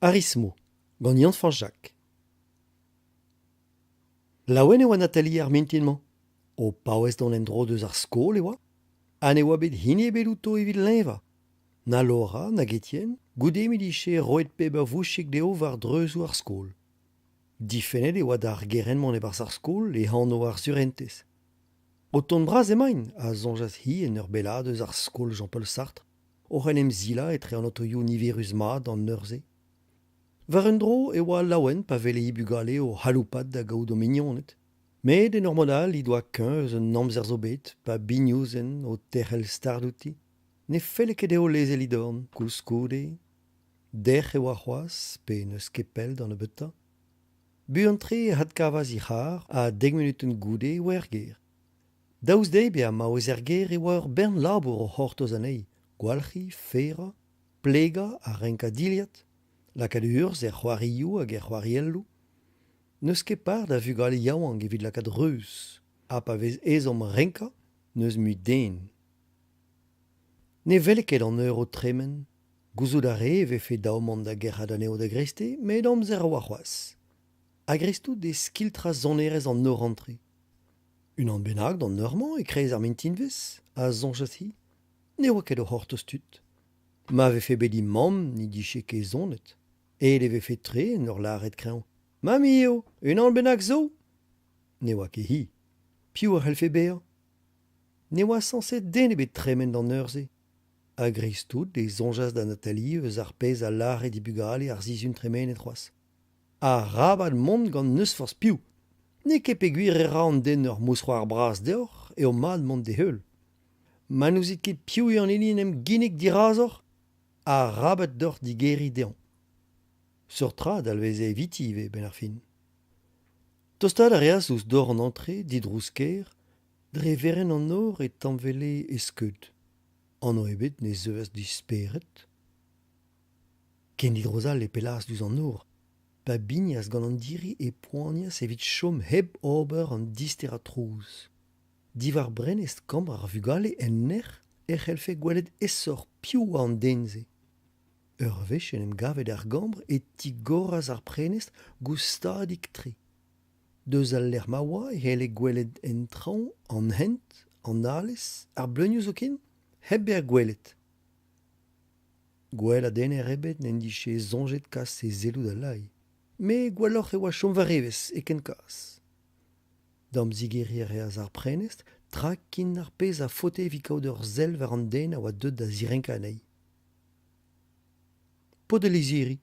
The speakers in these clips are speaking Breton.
Arismo, gant Yann-Fañch Jacq. Laouen e oa Nathalie ar mintin-mañ. O paouez dont en-dro deus ar skol e oa, ha ne oa bet hini ebet outo evit leñvañ. Na Laura nag Etienne, goude m'he dije roet pep ur vouchig dezho war dreuzoù ar skol. Difennet e oa d'ar gerent mont e-barzh ar skol e anv ar surentez. O tont bras emaint, a soñjas-hi en ur bellaat eus ar skol Jean-Paul Sartre, oc'h en em silañ etre an otoioù niverus-mat d'an eur-se. War un dro e oa laouen pa wele he bugale o c'haloupat da gaout o mignoned. Met en ur mod all he doa kuñv eus un amzer zo bet pa bignouzen o terc'hel start outi. Ne felle ket dezho lezel he dorn, koulskoude. Dec'h e oa c'hoazh, pe n'eus ket pell da nebeutañ. Buan-tre e adkavas he c'harr ha dek munutenn goude e oa er gêr. Daoust dezhi bezañ maouez er gêr e oa ur bern labour o c'hortoz anezhi, gwalc'hiñ, ferañ, plegañ ha renkañ dilhad, lakaat urzh er c'hoarioù hag er c'hoarielloù. N'eus ket par da vugale yaouank evit lakaat reuz, ha pa vez ezhomm renkañ n'eus mui den. Ne wele ket an eur o tremen. Gouzout a rae e vefe dav mont da gerc'hat anezho da greisteiz met amzer a oa c'hoazh. A-greiz-tout e skiltras sonerezh an nor-antre. Unan bennak d'an eur-mañ e-kreiz ar mintinvezh, a soñjas-hi, ne oa ket o c'hortoz tud. Ma vefe bet he mamm n'he dije ket sonet. Aet e vefe tre en ur lâret kreñv Mammy eo, unan bennak zo ! Ne oa ket hi. Piv a c'hellfe bezañ ? Ne oa sañset den ebet tremen d'an eur-se. A-greiz-tout e soñjas da Nathalie eus ar pezh a lâre d'he bugale ar sizhun tremenet c'hoazh. Arabat mont gant n'eus forzh piv. N'eo ket peogwir e ra an den ur mousc'hoarzh bras deoc'h eo mat mont d'e heul. Ma n'ouzit ket piv eo an hini en em ginnig dirazoc'h, arabat deoc'h digeriñ dezhañ. Seurt tra a dalveze eviti ivez 'benn ar fin. Tostaat a reas ouzh dor an antre didrouz-kaer, dre werenn an nor e tamwele e skeud. Anv ebet ne zeuas d'he spered. Ken didrouz all e pellaas diouzh an nor. Pa bignas gant an diri e poanias evit chom hep ober an disterañ trouz. Diwar brenestr kambr ar vugale en nec'h e c'hellfe gwelet aesoc'h piv oa an den-se. Ur wech en em gavet er gambr e tigoras ar prenestr goustadik-tre. Deus al lec'h ma oa e c'helle gwelet en traoñ an hent, an alez, ar bleunioù zoken, hep bezañ gwelet. Gweladenner ebet n'en dije soñjet kas e selloù da Lai. Met gwelloc'h e oa chom war evezh e ken kaz. Damzigeriñ a reas ar prenestr, trakin ar pezh a faote evit kaout ur sell war an den a oa deuet da zirenkañ anezhi. Paotr e lizhiri.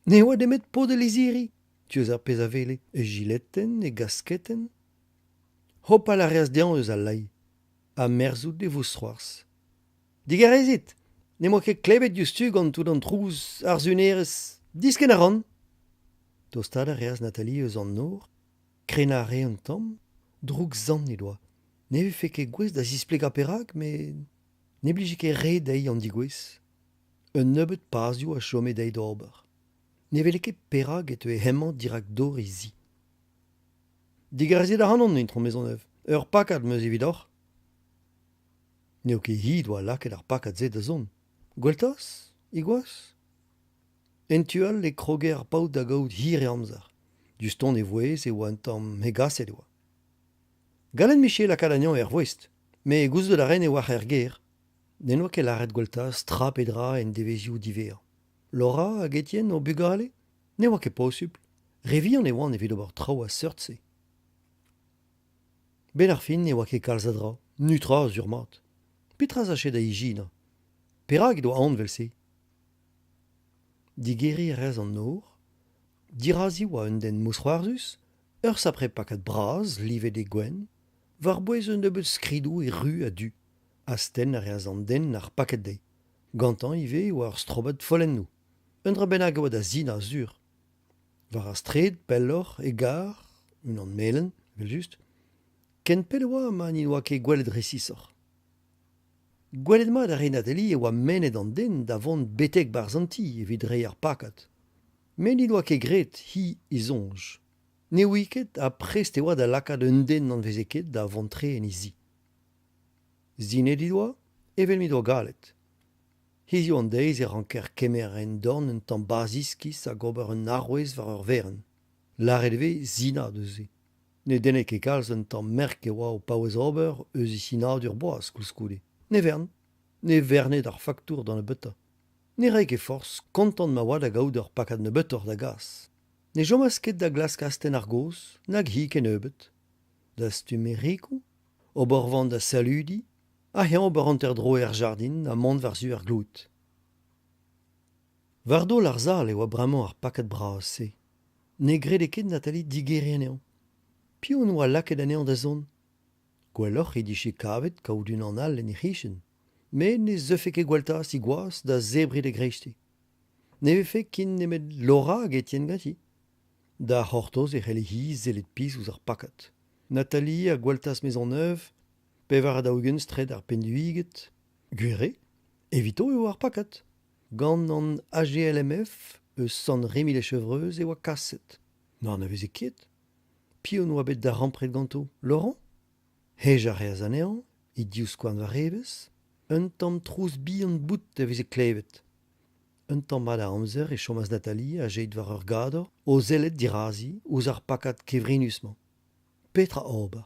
Ne oa nemet paotr e lizhiri, diouzh ar pezh a wele, e jiletenn, e gasketenn. Hopal a reas dezhañ eus al Lai, ha merzout e vousc'hoarzh. Digarezit, n'em boa ket klevet diouzhtu gant tout an trouz ar sunerezh. Diskenn a ran. Tostaat a reas Nathalie eus an nor, krenañ a rae un tamm, droukzant he doa. Ne vefe ket gouest da zisplegañ perak, met ne blije ket re dezhi an degouezh. Un nebeud pazioù a chome dezhi d'ober. Ne wele ket perak e teue hemañ dirak dor he zi. Digarezit ac'hanon, Itron Maisonneuve, ur pakad 'm eus evidoc'h. N'eo ket hi doa lakaet ar pakad-se da zont. Gweltaz, he gwaz ? En tu all e kroge ar paotr da gaout hir e amzer. Diouzh ton e vouezh e oa un tamm hegaset e oa. Gallet 'mije lakaat anezhañ er voest, met gouzout a raen e oac'h er gêr. N'en doa ket lâret Gweltaz tra pe dra en devezhioù diwezhañ. Laura hag Etienne, o bugale ? Ne oa ket posupl. Re vihan e oant evit ober traoù a seurt-se. 'Benn ar fin ne oa ket kalz a dra, netra sur-mat. Petra 'sache da ijinañ ? Perak he doa aon evel-se ? Digeriñ a reas an nor. Dirazi oa un den mousc'hoarzhus, ur sapre pakad bras livet e gwenn, war-bouez un nebeud skridoù e ru ha du. Astenn a reas an den ar pakad dezhi. Gantañ ivez e oa ur strobad follennoù. Un dra bennak e oa da sinañ sur. War ar straed, pelloc'h, e gar, unan melen, evel-just, ken pell e oa ma n'he doa ket gwelet resisoc'h. Gwelet mat a rae Nathalie e oa mennet an den da vont betek 'barzh an ti evit reiñ ar pakad. Met n'he doa ket graet, hi, he soñj. Ne ouie ket ha prest e oa da lakaat un den n'anaveze ket da vont tre en he zi. Sinet he doa, evel m'he doa gallet. Hiziv an deiz e ranker kemer en dorn un tamm bazh iskis hag ober un arouez war ur werenn. Lâret e vez sinañ deus se. Ne denne ket kalz un tamm merk e oa o paouez ober eus e sinadur boas koulskoude. Ne vern. Ne verne d'ar faktour da nebeutañ. Ne rae ket forzh, kontant ma oa da gaout ur pakad nebeutoc'h da gas. Ne chomas ket da glask astenn ar gaoz, nag hi kennebeut. Dastum e rikoù, ober van da saludiñ, ha eñ ober hanter-dro er jardin ha mont war-zu ar gloud. War daol ar sal e oa bremañ ar pakad bras-se. Ne grede ket Nathalie digeriñ anezhañ. Piv en doa lakaet anezhañ da zont? Gwelloc'h he dije kavet kaout unan all en he c'hichen. Met ne zeufe ket Gweltaz he gwaz da zebriñ da greisteiz. Ne vefe ken nemet Laura hag Etienne ganti. Da c'hortoz e c'helle-hi sellet pizh ouzh ar pakad. Nathalie ha Gweltaz Maisonneuve, 44 straed ar Penduiged. Gwir eo, evito eo ar pakad. Gant an AGLMF eus Sant-Remi-les-Chevreuses e oa kaset. N'anaveze ket. Piv 'noa bet darempred ganto, Laurent? Hejañ a reas anezhañ, e divskouarn war evezh. Un tamm trouz bihan bout a veze klevet. Un tamm mat a amzer e chomas Nathalie azezet war ur gador o sellet dirazi ouzh ar pakad kevrinus-mañ. Petra ober?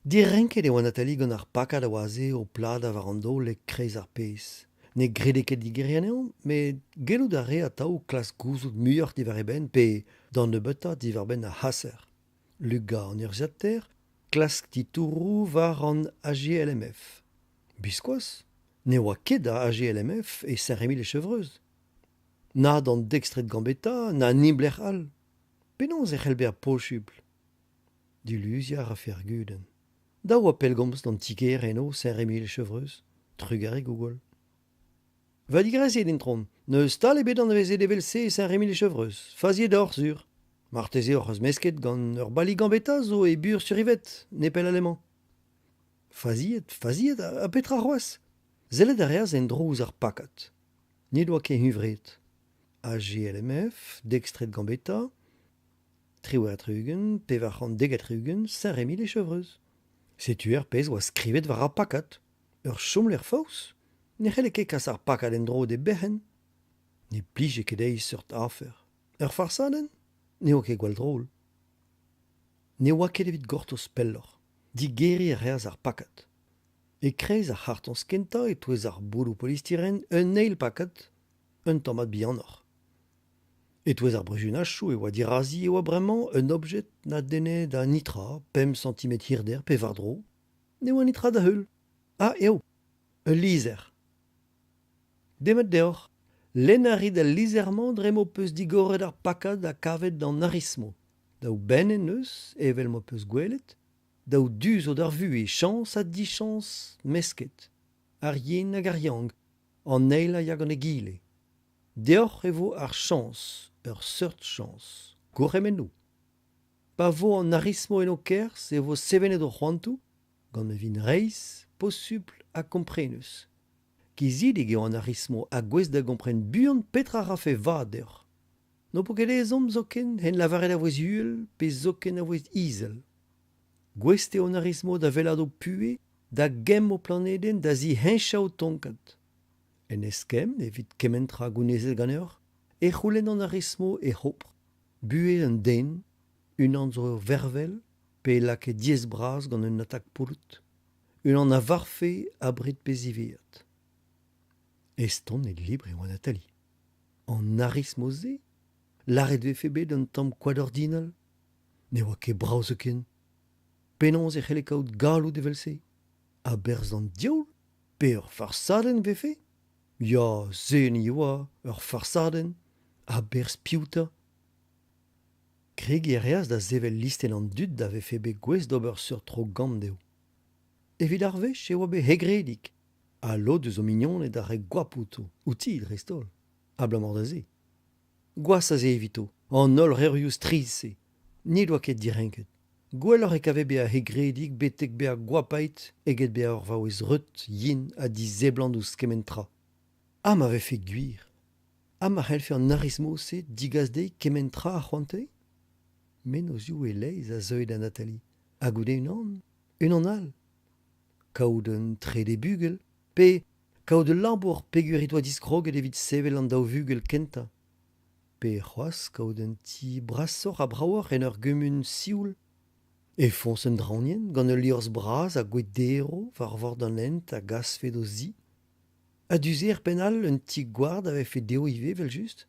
Direnket e oa Nathalie gant ar pakad a oa aze o pladañ war an daol e-kreiz ar pezh. Ne grede ket digeriñ anezhañ, met gellout a rae atav klask gouzout muioc'h diwar e benn pe, d'an nebeutañ, diwar-benn ar c'haser. Lugañ an urzhiataer, klask titouroù war an AGLMF. Biskoazh ne oa ket a AGLMF e Saint-Rémy-les-Chevreuses. Na d'an dek straed Gambetta, na neblec'h all. Penaos e c'hell bezañ posupl? Diluziañ a rafe ar gudenn. Dav oa pellgomz d'an ti-kêr eno Saint-Rémy-les-Chevreuses. Trugarez Google. Va digresiet intron, n'eus stal ebet anavezet evel-se e Saint-Rémy-les-Chevreuses. Faziet oc'h sur. Marteze hoc'h eus mesket gant ur bali Gambetta zo e Bur-sur-Yvette, nepell alemañ. Faziet, faziet, ha petra c'hoazh? Sellet a reas en-dro ouzh ar pakad. N'he doa ket huñvreet. AGLMF, dek straed Gambetta, 78, 470, Saint-Rémy-les-Chevreuses. Setu ar pezh oa skrivet war ar pakad. Ur chomlec'h faos? Ne c'helle ket kas ar pakad en-dro d'e berc'henn. Ne blije ket dezhi seurt afer. Ur farsadenn? N'eo ket gwall drol. Ne oa ket evit gortoz pelloc'h. Digeriñ a reas ar pakad. E-kreiz ar c'hartoñs kentañ e-touez ar bouloù polistiren un eil pakad, un tammad bihanoc'h. E-touez ar bruzunachoù e oa dirazi e oa bremañ un objed na denne da netra pemp santimetr hirder pe war-dro. Ne oa netra da heul. Ah eo, ul lizher. Demat deoc'h. Lenn a rit al lizher-mañ dre m'ho peus digoret ar pakad ha kavet an arismo. Daou benn en deus, evel m'ho peus gwelet. Daou du zo d'ar vuhez, chañs ha dichañs mesket. Ar yin hag ar yang, an eil a ya gant egile. Deoc'h e vo ar chañs, ur seurt chañs. Gourc'hemennoù. Pa vo an arismo en ho kerz e vo sevenet ho c'hoantoù, gant ma vint reizh, posupl ha komprenus. Kizidik eo an arismo ha gouest da gompren buan petra rafe vad deoc'h. N'ho po ket ezhomm zoken hen lavaret a vouezh uhel pe zoken a vouezh izel. Gouest eo an arismo da wellaat ho puhez, da gemm ho planedenn, da ziheñchañ ho tonkad. En eskemm, evit kement tra gounezet ganeoc'h, e c'houlenn an arismo e c'hopr buhez un den, unan zo ur vervel pe lakaet diaes-bras gant un atak pouloud, unan a varvfe abred pe ziwezhat. Estonet libr e oa Nathalie. An arismo-se, lâret 'vefe bet un tamm koad ordinal? Ne oa ket brav zoken. Penaos e c'helle kaout galloud evel-se? A-berzh an diaoul? Pe ur farsadenn 'vefe? Ya, se 'ni oa, ur farsadenn. A-berzh piv 'ta? Kregiñ a reas da sevel listenn an dud a vefe bet gouest d'ober seurt tro-gamm dezho. Evit ar wech e oa bet hegredik, ha lod eus o mignoned a rae goap outo, outi dreist-holl, abalamour da se. Gwazh a se evito, an holl revrioù strizh-se, n'he doa ket direnket. Gwelloc'h e kave bezañ hegredik betek bezañ goapaet eget bezañ ur vaouez reut, yen ha diseblant ouzh kement tra. Ha ma vefe gwir? Ha ma c'hellfe an arismo-se degas dezhi kement tra a c'hoantae? Mennozhioù e-leizh a zeue da Nathalie, ha goude unan, unan all. Kaout un trede bugel, pe Kaout ul labour peogwir he doa diskroget evit sevel an daou vugel kentañ. Pe c'hoazh kaout un ti brasoc'h ha bravoc'h en ur gumun sioul. E foñs un draoñienn gant ul liorzh bras ha gwez derv war vord an hent a gasfe d'o zi. Ha du-se er penn all un ti-gward a vefe dezho ivez evel-just.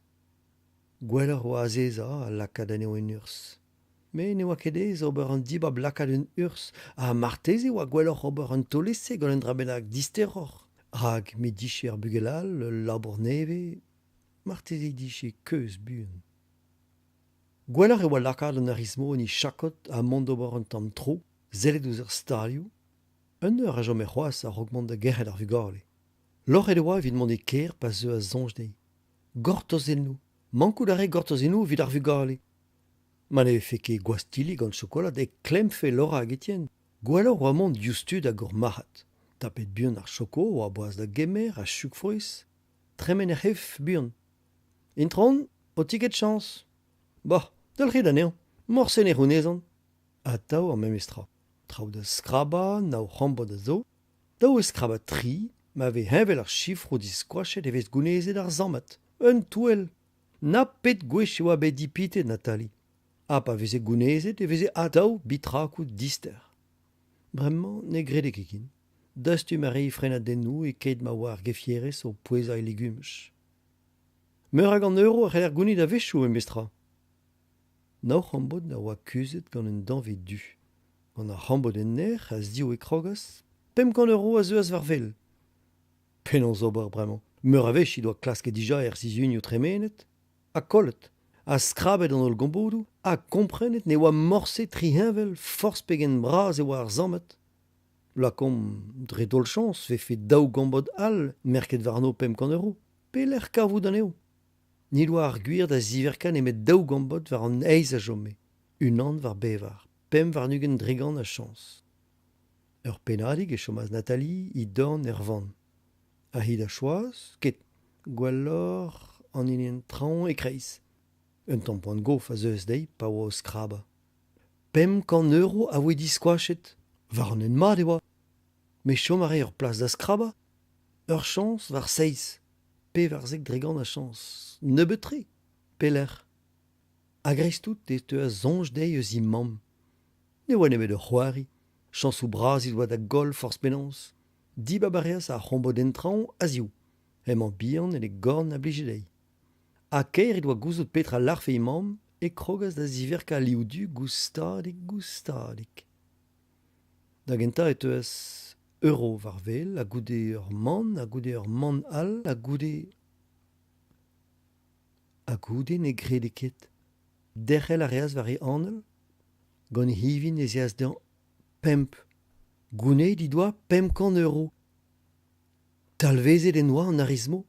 Gwelloc'h oa azezañ ha lakaat anezho en urzh. Met ne oa ket aes ober an dibab lakaat un urzh ha marteze e oa gwelloc'h ober un taol-ese gant un dra bennak disteroc'h rak m'he dije ar bugel all ul labour nevez marteze he dije keuz buan. Gwelloc'h e oa lakaat an arismo en he chakod ha mont d'ober un tamm tro, sellet ouzh ar stalioù. Un eur a chome c'hoazh a-raok mont da gerc'hat ar vugale. Loc'het e oa evit mont e kêr pa zeuas soñj dezhi. Gortozennoù, mankout a rae gortozennoù evit ar vugale. Ma ne vefe ket gwastilli gant chokolad e klemmfe Laura hag Etienne. Gwelloc'h oa mont diouzhtu da gourmarc'had. Tapet buan ar choko oa boas da gemer ha chug-frouezh. Tremen er c'hef buan. Intron, ho tiket chañs. Bah, delc'hit anezhañ. Morse ne c'hounezan. Atav ar memes tra. Traoù da skrabañ, nav c'hambod a zo. Dav eo skrabañ tri, ma vez heñvel ar sifroù diskoachet e vez gounezet ar sammad. Un touell. Na pet gwech e oa bet dipitet Nathalie. Ha pa veze gounezet e veze atav bitrakoù dister. Bremañ ne grede ket ken. Dastum a rae frenadennoù e-keit ma oa ar gefierez o pouezañ e legumaj. Meur a gant euro a c'heller gounit a-wechoù memestra. Nav c'hambod a oa kuzhet gant un danvez du. Gant ar c'hambod en nec'h a-ziv e krogas, 500 euro a zeuas war wel. Penaos ober bremañ? Meur a wech he doa klasket dija er sizhunioù tremenet, ha kollet, ha skrabet an holl gombodoù, ha komprenet ne oa morse tri heñvel forzh pegen bras e oa ar sammad. Lakaomp dre daol-chañs 'vefe daou gambod all merket warno 500 euro. Pelec'h kavout anezho? N'he doa ar gwir da ziverkañ nemet daou gambod war an eizh a chome, unan war bevar, 25% a chañs. Ur pennadig e chomas Nathalie he dorn er vann. Ha hi da choaz? Ket. Gwelloc'h an hini en traoñ e-kreiz. Un tamm poan-gof a zeuas dezhi pa oa o skrabañ. 500 euro a voe diskoachet. War an hent mat e oa. Met chom a rae ur plas da skrabañ. Ur chañs war seizh. 14% a chañs. Nebeut-tre. Pelec'h? A-greiz-tout e teuas soñj dezhi eus he mamm. Ne oa nemet ur c'hoari. Chañsoù bras he doa da goll forzh penaos. Dibab a reas ar c'hombod en traoñ a-ziv. Hemañ bihan en e gorn a blije dezhi. Ha kaer he doa gouzout petra lârfe he mamm e krogas da ziverkañ liv du goustadik-goustadik. Da gentañ e teuas euro war wel ha goude ur mann ha goude ur mann all ha goude… Ha goude ne grede ket. Derc'hel a reas war e anal. Gant hivin ez eas dezhañ pemp. Gounezet he doa 500 euro. Talvezet en doa an arismo.